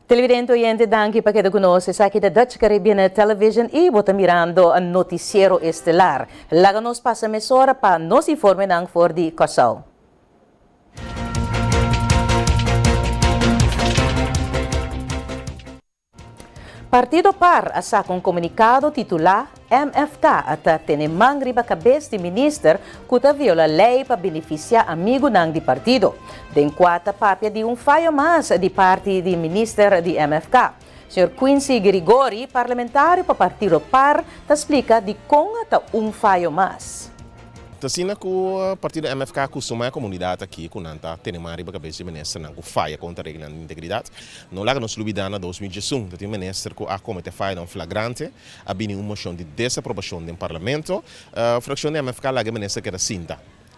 Televidente oyente danki pa keda ku nos. Esaki ta Dutch Caribbean Television i bo ta mirando Noticiero Estelar. Laga nos pasa mesora pa nos informenan for di Kòrsou. Partido par a saka un komunikado titulá MFK ta tene man riba kabes di minister ku ta viola lei pa benefisiá amigunan di partido, den kua ta papia di un fayo mas di parti di minister di MFK. Señor Quincy Girigori, parlamentario pa partido par, ta splika dikon ta un fayo mas. Ta asina ku partido MFK kustumá e komunidat aki ku nan ta tene man riba kabes di ministernan ku faya kontra reglanan di integridat. No laga nos lubidá na 2011 ta tin un minister ku a kometé fayanan flagrante, a bini un moshon di desaprobashon den parlamento. Frakshon di MFK laga e minister keda sinta.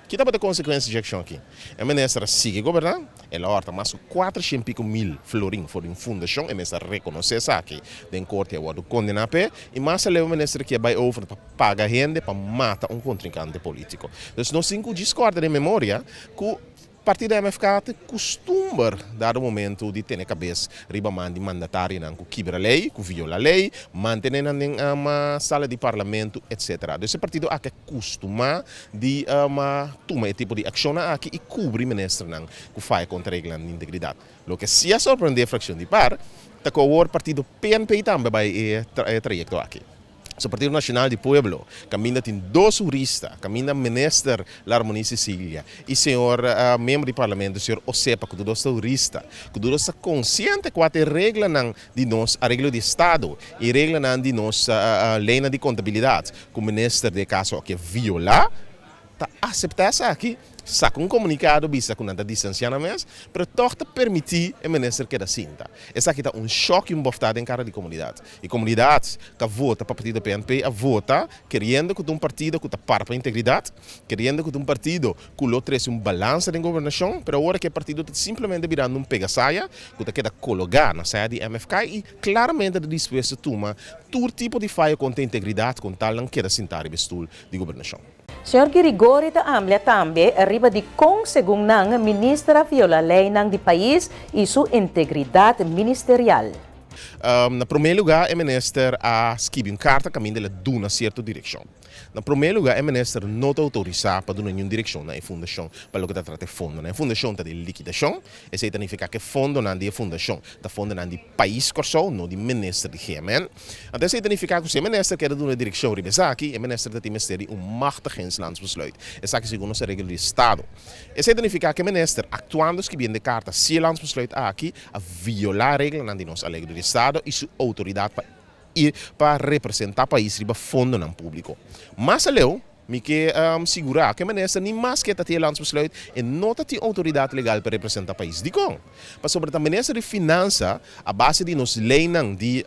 Ki tabata e konsekuensia dje akshon aki? E minister a sigui goberná, el a hòrta mas ku kuater shen piko mil florin for di un fundashon, e mester a rekonosé esaki den korte i a wòrdu kondená p'e, i mas aleu e minister aki a bai over pa paga hende pa mata un kontrinkante polítiko. Dus nos tin ku djis kòrda den memoria ku Partido MFK ta kustumber dado momento di tene kabes riba man di mandatarionan ku kibra lei, ku viola lei, mantene nan den sala di parlamento etc. Dus e partido aki a kustumá di tuma e tipo di akshonnan aki i kubri ministernan ku faya kontra reglanan di integridat. Loke si a sorprende e frakshon di par ta ku awor partido PNP tambe bai e trayekto aki. Su Partido Nacional di Pueblo, caminda tin dos hurista, caminda Minister Larmonie Cecilia y señor miembro di Parlamento señor Osepa cu tur dos ta hurista, cu tur dos ta consciente cua ta e reglanan di nos areglo di estado y reglanan di nos leynan di contabilidad cu Minister di e caso aki a viola, ta acepta esaki, saca un comunicado bisa cu nan ta distancia nan mes, pero toch ta permiti e Minister keda sinta. Esaki ta un shock y un bofta den cara di comunidad. E comunidad cu a vota pa partido PNP a vota keriendo cu ta un partido cu ta para pa integridad, keriendo cu ta un partido cu lo trece un balansa den gobernacion, pero awor aki e partido ta simplemente birando un pegasaya cu ta keda cologa na saya di MFK y claramente ta dispuesto tuma tur tipo di fayo contra integridad con tal nan keda sinta riba e stoel di gobernacion. Señor Girigori ta amblia tambe riba di con segun nan minister a viola leynan di pais y su integridad ministerial. Na promé lugá e minister a skibi un karta kaminda el a duna sierto direkshon. Na promé lugá e minister no ta outorisá pa duna niun direkshon na e fundashon pa loke ta trata e fondonan. E fundashon ta di likidashon, esei ta nifiká ku e fondonan di e fundashon ta fondonan di pais Kòrsou, no di minister di GMN. Anto esei ta nifiká ku si e minister kere duna direkshon riba esaki, e minister ta tin mester di un machtigingslandsbesluit. Esaki segun nos areglo di estado. Esei ta nifiká ku e minister, aktuando skibiendo e karta si e landsbesluit aki, a violá reglanan di nos alegro di estado i su outoridat pa i pa representá pais riba fondonan públiko. Mas aleu, mi ke sigurá ku e minister ni maske ta tin e landsbesluit, e no ta tin outoridat legal pa representá pais. Dikon? Pasobra ta minister di Finansa, a base di nos leinan di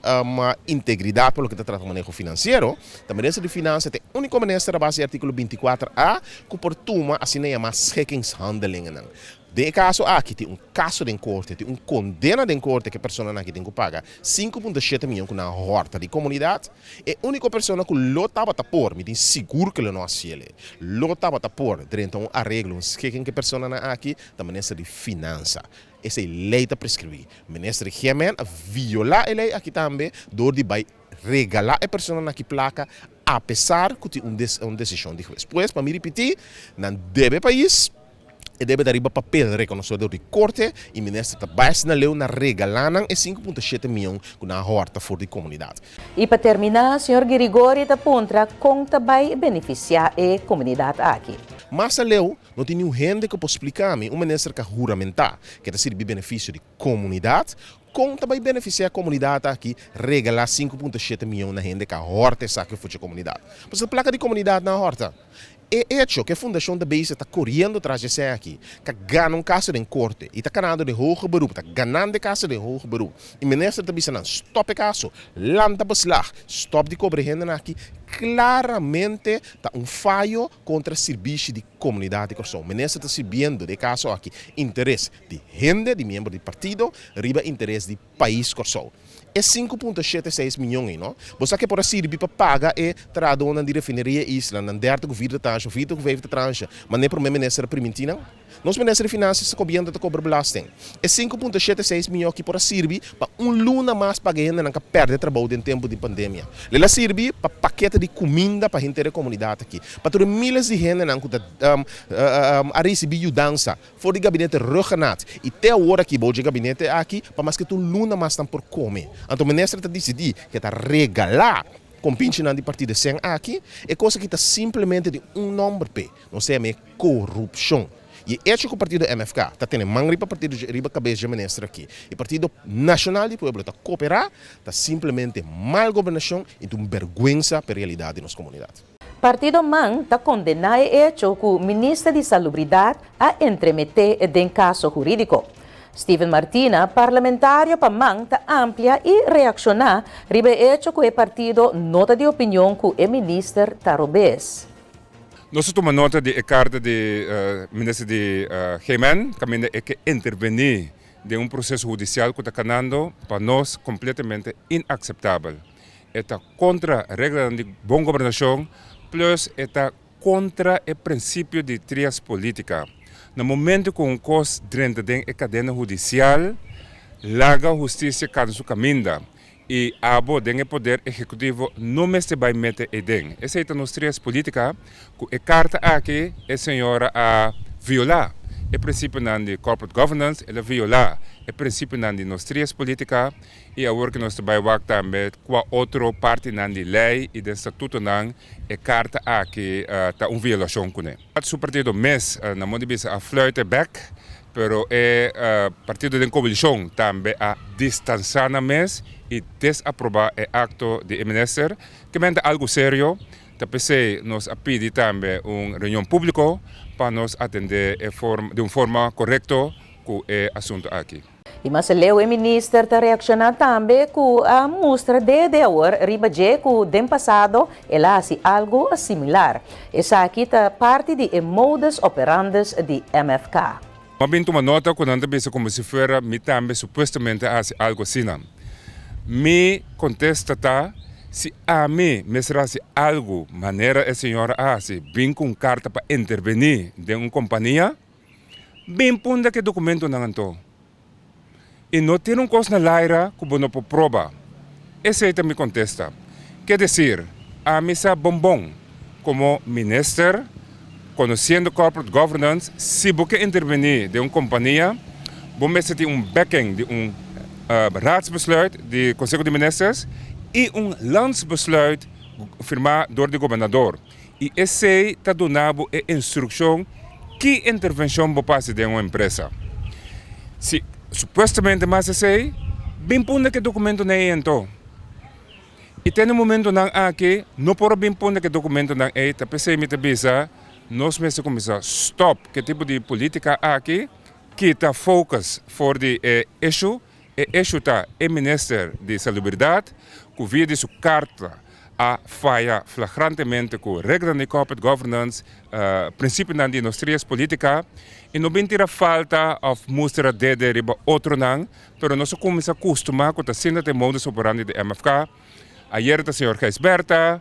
integridat pa loke ta trata maneho finansiero, ta minister di Finansa ta e úniko minister a base di artíkulo 24 a ku por tuma asina yamá schikkingshandelingennan. Den e kaso aki tin un kaso den korte, tin un kondena den korte ku e personanan aki tin ku paga 5.7 mion ku nan a hòrta di komunidat. E úniko persona ku lo tabata por, mi tin sigur ku lo no hasiel e, lo tabata por drenta un areglo, un schikking ku e personanan aki, ta minister di Finansa. Esei lei ta preskribí. Minister di GMN a violá e lei aki tambe dor di bai regalá e personanan aki plaka apesar ku tin un desishon di hues. Pues, pa mi ripití, nan debe pais. E debe ta riba papel rekonosé dor di korte i minister ta bai asina leu na regalá nan e 5.7 mion ku nan a hòrta for di komunidat. I pa terminá, señor Girigori ta puntra kon ta bai benefisiá e komunidat aki. Mas aleu, no tin niun hende ku por splika mi un minister ku a huramentá ku e ta sirbi benefisio di komunidat, kon ta bai benefisiá e komunidat aki regalá 5.7 mion na hende ku a hòrta esaki for dje komunidat. Pasobra plaka di komunidat nan a hòrta. E echo ku e fundashon ta bezig ta koriendo tras di esei aki, ka gana un kaso den korte i ta kanando den hoger beroep, ta ganando e kaso den hoger beroep i minister ta bisa nan stòp e kaso, lanta beslag, stòp di kobra e hendenan aki, klaramente ta un fayo kontra sirbishi di komunidat di Kòrsou. Minister ta sirbiendo den e kaso aki interes di hende, di miembro di partido, riba interes di pais Kòrsou. E 5.76 miyon ei no, bo sa ke por a sirbi pa paga e trahadónan di Refineria Isla nan dèrde ku vierde tranche òf vierde ku vijfde tranche, manera promé minister a primintí nan? Nos minister di Finansias ta kobiendo ta kobra belasting. E 5.76 miyon aki por a sirbi pa un luna mas paga e hendenan ku a pèrdè trabou den tempu di pandemia. Lo el a sirbi pa pakete di kuminda pa henter e komunidat aki, pa tur e míles di hendenan ku ta a risibí yudansa for di gabinete Rhuggenaath i te awor aki bou dje gabinete aki pa maske tur un luna mas nan por kome. Anto minister ta disidí ku e ta regalá kompinchinan di partido sèn aki. E kos aki ta simplemente di un nòmber p'e, nos ta yam'é korupshon. I e echo ku partido MFK ta tene man riba partido riba kabes dje minister aki i Partido Nashonal di Pueblo ta koperá ta simplemente mal gobernashon i ta un bèrgwensa pa e realidat di nos komunidat. Partido man ta kondená e echo ku Minister di Salubridat a entremeté den kaso hurídiko. Steven Martina, parlamentario pa man ta amplia i reakshoná riba e echo ku e partido no ta di opinion ku e minister ta robes. Nos a tuma nota di e karta di Minister di GMN kaminda e ke intervení den un proseso hudisial ku ta kanando pa nos kompletamente inakseptabel. E ta kontra reglanan di bon gobernashon plus e ta kontra e prinsipio di trias politica. Na momento ku un kos drenta den e kadena hudisial laga hustisia kana su kaminda. I abo den e poder ehekutivo no mester bai mete eden. Esei ta nos trias politica ku e karta aki e señora a viola e prinsipionan di corporate governance, el a viola e prinsipionan di nos trias politica i awor ku nos ta bai wak tambe kua otro partinan di lei i den statutonan e karta aki ta un violashon kuné. Su partido mes na modo di bisa a fluit bek, pero e partido den koalishon tambe a distansá nan mes i desaprobá e akto di e minister. Ke men ta algu serio, ta p'esei nos a pidi tambe un reunion públiko pa nos atendé e di un forma korekto ku e asuntu aki. I mas leu e minister ta reakshoná tambe ku a mustra dede awor riba dje ku den pasado el a hasi algu similar. Esaki ta parti di e modus operandus di MFK. Mi a bin tuma nota ku nan ta bisa komo si fuera mi tambe supuestamente a hasi algu asina. Mi kontesta ta, si ami mester hasi algu manera e señora a hasi, bin ku un karta pa intervení den un kompania, Bin punda ke dokumentonan anto. I no tira un kos na laira ku bo no por proba. Esei ta mi kontesta. Ke desir, ami sa bon bon, komo minister, konosiendo corporate governance, si bo ke intervení den un kompania, bo mester tin un backing di un raadsbesluit di Konseho di Ministers i un landsbesluit firmá dor di gobernador. I esei ta duna bo e instrukshon ki intervenshon bo por hasi den un empresa. Si supuestamente mas esei, bin punda ku e dokumentonan ei anto. I te na momentonan aki no por a bin punda ku e dokumentonan ei, ta p'esei mi ta bisa nos mester kuminsá stòp ku e tipo di polítika aki, kita focus for di e issue. E issue ta e minister di Salubridat ku via di su karta a faya flagrantemente ku reglanan di corporate governance, prinsipionan di nos trias politica i no bin tira falta of mustra dede riba otronan, pero nos a kuminsá kustumá ku ta asina ta e modus operandi di MFK. Ayer ta señor Gijsbertha,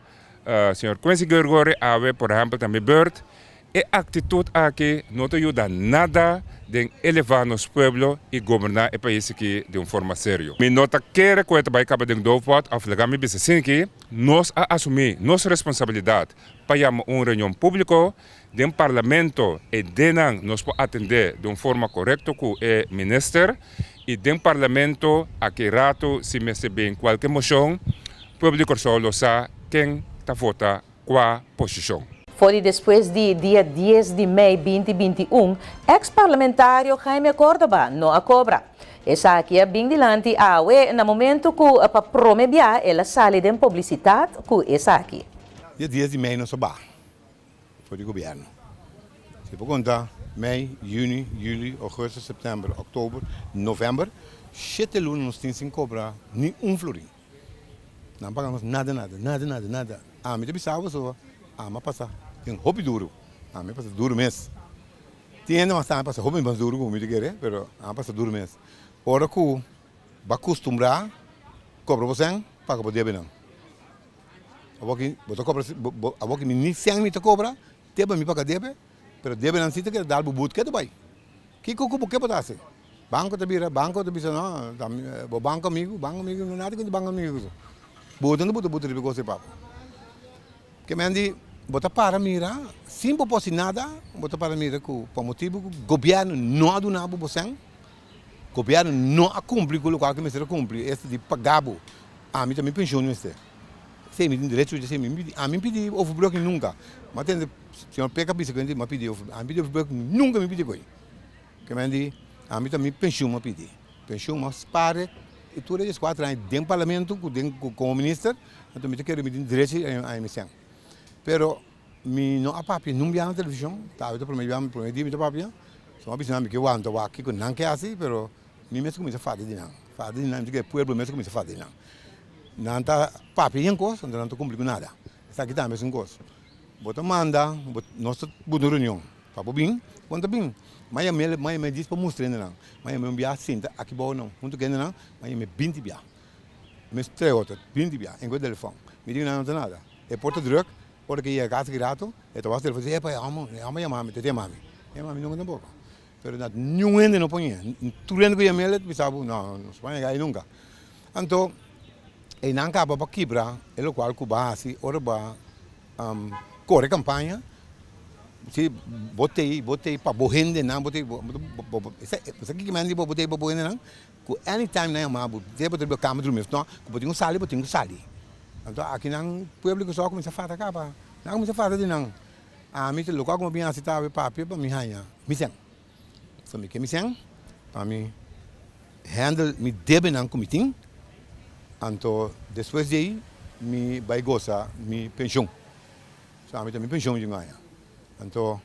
señor Quincy Gregory, awe por ehempel ta mi beurt. E actitud aki no ta yuda nada den eleva nos pueblo y goberna e pais aki di un forma serio. Mi no ta kere cu e ta bay caba den doofpot of laga mi bisa asinki, nos a asumi nos responsabilidad pa yama un reunion publico den parlamento e denan nos por atende di un forma corecto cu e minister y den parlamento aki rato si mester bin cualke mocion pueblo di Corsou lo sa ken ta vota Kua posishon? For di despues di dia dies di mei binti 21, eks parlamentario Jaime Cordoba no a kobra. Esaki a bin dilanti awe na momento ku pa prome bia el a sali den publisitat ku esaki. Dia dies di mei nos a baha for di gobierno. Si bo konta mei, juni, juli, augustus, september, oktober, november, shete luna nos tin sin kobra ni un florin. Nan paga nos nada nada nada nada nada ami ta bisa bo so ami a pasa den hopi duru ami a pasa duru mes tin hende mas tambe a pasa hopi mas duru ku mi ta kere pero ami a pasa duru mes ora ku bo a kustumbrá kobra bo sèn paga bo debenan awor bo ta kobra awor mi ni sèn mi ta kobra te pa mi paga debe pero debenan si ta keda dal bo but ke ta bai kiko ku bo ke bo ta hasi. Banko ta bira, banko ta bisa no, ta bo banko amigu, banko amigu, no nada ku banko amigu. Bo ta buta buta riba kos di papo. Ke men di bo ta para mira sin bo por hasi nada, bo ta para mira ku pa motibu ku gobièrnu no a duna bo bo sèn, gobièrnu no a kumpli ku lokual ku mester a kumpli, esta di paga bo, ami ta mi penshun mester. Esei mi tin derecho di esei, mi pidi, ami pidi overbrugking nunka. Mi a tende señor Pek a bisa ku mi a pidi overbrugking, ami pidi overbrugking nunka mi pidi koe. Ke men di ami ta mi penshun mi a pidi. Penshun mi a spare e tur e dieskuater aña den parlamento ku den komo minister, anto mi ta kere mi tin derecho a mi sèn. Pero mi no a papia nun biaha na televishon, ta awe ta prome biaha, prome dia mi ta papia, so mi a bisa nan mi ke wanta wak kiko nan ke hasi, pero mi mes a kuminsá fada di nan, fada di nan, mi ta kere pueblo mes a kuminsá fada di nan. Nan ta papia yen kos, anto nan ta kumpli ku nada. Esaki tambe es un kos. Bo ta manda, nos ta buta un reunion. Pa bo bin, bo no ta bin. M'a yam'é, m'a yam'é djis pa mustra hendenan. M'a yam'é un bia sinta aki bou nan, huntu ku hendenan, m'a yam'é binti bia. Mes tres otro, binti bia, en ku e telefòn. Mi di ku nan no ta nada. E por ta drùk, ora ku e yega kas aki ratu, e ta wak telefòn, e epa, e hòmber, e hòmber yama mi, ta yama mi. E yama mi nunka tampoko. Pero na niun hende no poñ'é. Tur hende ku yam'é, ta bisa bo, no, no se pone yega ei nunka. Anto, einan kaba pa kibra e lokual ku bo a hasi ora bo a kore kampaña, si bo tei bo tei pa bo hendenan bo tei bo sa kiko men di bo tei pa bo hendenan ku anytime nan yama bo sea bo ta riba kama drumi of no ku bo tin ku sali bo tin ku sali anto aki nan pueblo di Kòrsou a kuminsá fata kaba nan a kuminsá fata di nan ami ta loke ku mi a bin hasi ta papia pa mi haña mi sèn so mi ke mi sèn pa mi handle mi debenan ku mi tin anto despues di ei mi bai gosa mi penshon. So ami ta mi penshon dje un aña. Anto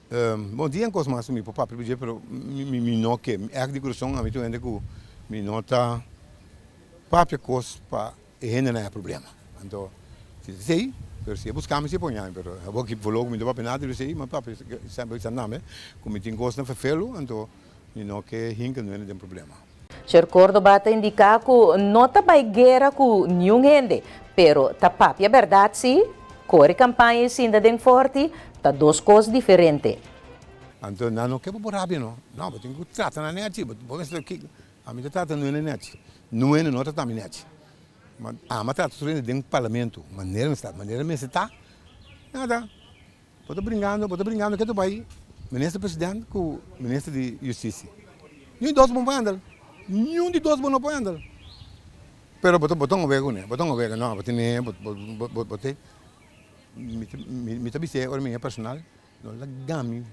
bon tin kos mas ku mi por papia riba dje pero mi no ke. Ègt di kurason ami ta un hende ku mi no ta papia kos pa e hendenan haña problema. Anto si ta esei pero si e buska mi si e por haña mi pero awor ki voorlopig mi no ta papia nada riba esei mi a papia semper bisa nan ku mi tin kosnan ferfelu anto mi no ke hinka nuende den problema. Señor Cordoba ta indica cu no ta bay guera cu niun hende, pero ta papia berdad si, core campaña y sinta den forti ta dos cos diferente. Anto nan no ke pa bo rabia no, no bo tin ku trata nan nechi, bo mester ki, ami ta trata nuene nechi, nuene no ta trata mi nechi, ma ami a trata tur hende den parlamento manera mester ta, manera mester ta, nada. Bo ta bringando, bo ta bringando ke ta bai minister president ku minister di justisia. Niun di dos bo no por handle. Niun di dos bo no por handle. Pero bo ta bo ta un wega kuné, bo ta un wega no, bo tene bo bo bo bo te mi ta mi ta bis'é ora mi haya personal no laga mi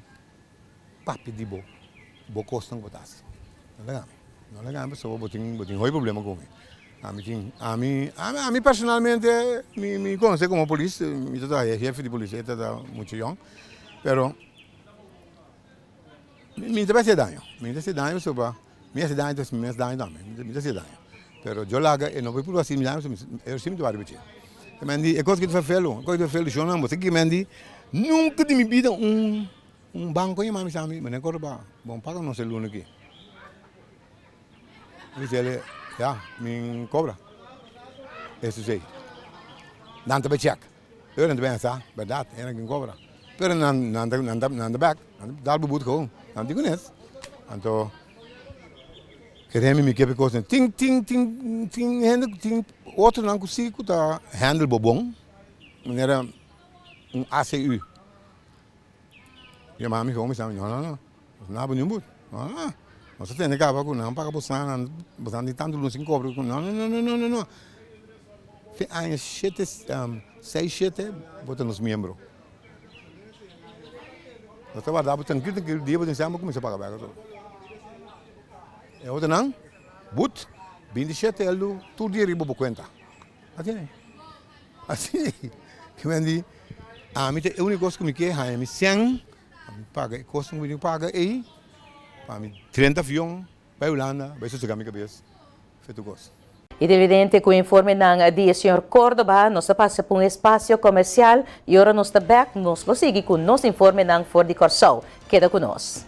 papia di bo, bo kosnan ku bo ta hasi. No laga mi, no laga mi pasobra bo tin bo tin hopi problema ku mi. Ami tin, ami, ami personalmente mi mi konosé komo polis, mi ta traha hefe di polis, e ta ta muchu yòn, pero mi no ta bai hasi daño, mi no ta hasi daño pasobra mi hasi daño ta hasi mi mes daño tambe, mi ta hasi daño, pero yo laga e no por puru hasi mi daño pasobra mi si mi ta wak riba dje. E men di e kos ki ta ferfelu, e kos ki ta ferfelu shonnan bo sa ki men di nunka di mi bida un un banko yama mi sa mi, mi no kòrda ba, bon paga nos e luna aki. Mi dice ele, ya, mi cobra. Eso sí. Nan ta bay check. Pero nan ta pensa, berdad, e nan kin cobra. Pero nan, nan ta, nan ta, nan ta bek. Nan ta dal bo but gewoon. Nan tin kunes. Anto, kere mi mi ke kos. Tin, tin, tin, tin hende, tin otronan ku si ku ta handle bo bon. Manera un ACU. Mi mami gewoon bisa mi, no, no, no, nos no haba niun but. No, no, nos a tende kaba ku nan paga bosan, nan bosan tin tantu luna sin kobra. No, no, no, no, no, no. Fe aña shete, seis, shete, bo ta nos miembro. Nos ta warda bo trankil, trankil, dia bo tin sèn bo kuminsá paga bèk atrobe. E otronan, but, 27 eldu tur dia riba bo kuenta. Asina e. Asina e. Ke men di, ami ta e uniko kos ku mi ke haña mi sèn, pa mi paga e kosnan ku mi tin ku paga ei, pa mi drenta avion bai Hulanda, bai sosegá mi kabes, fe tur kos. I ta evidente ku informenan di e señor Cordoba, nos ta pasa pa un espasio komersial i ora nos ta bèk nos lo sigui ku nos informenan for di Kòrsou. Keda ku nos.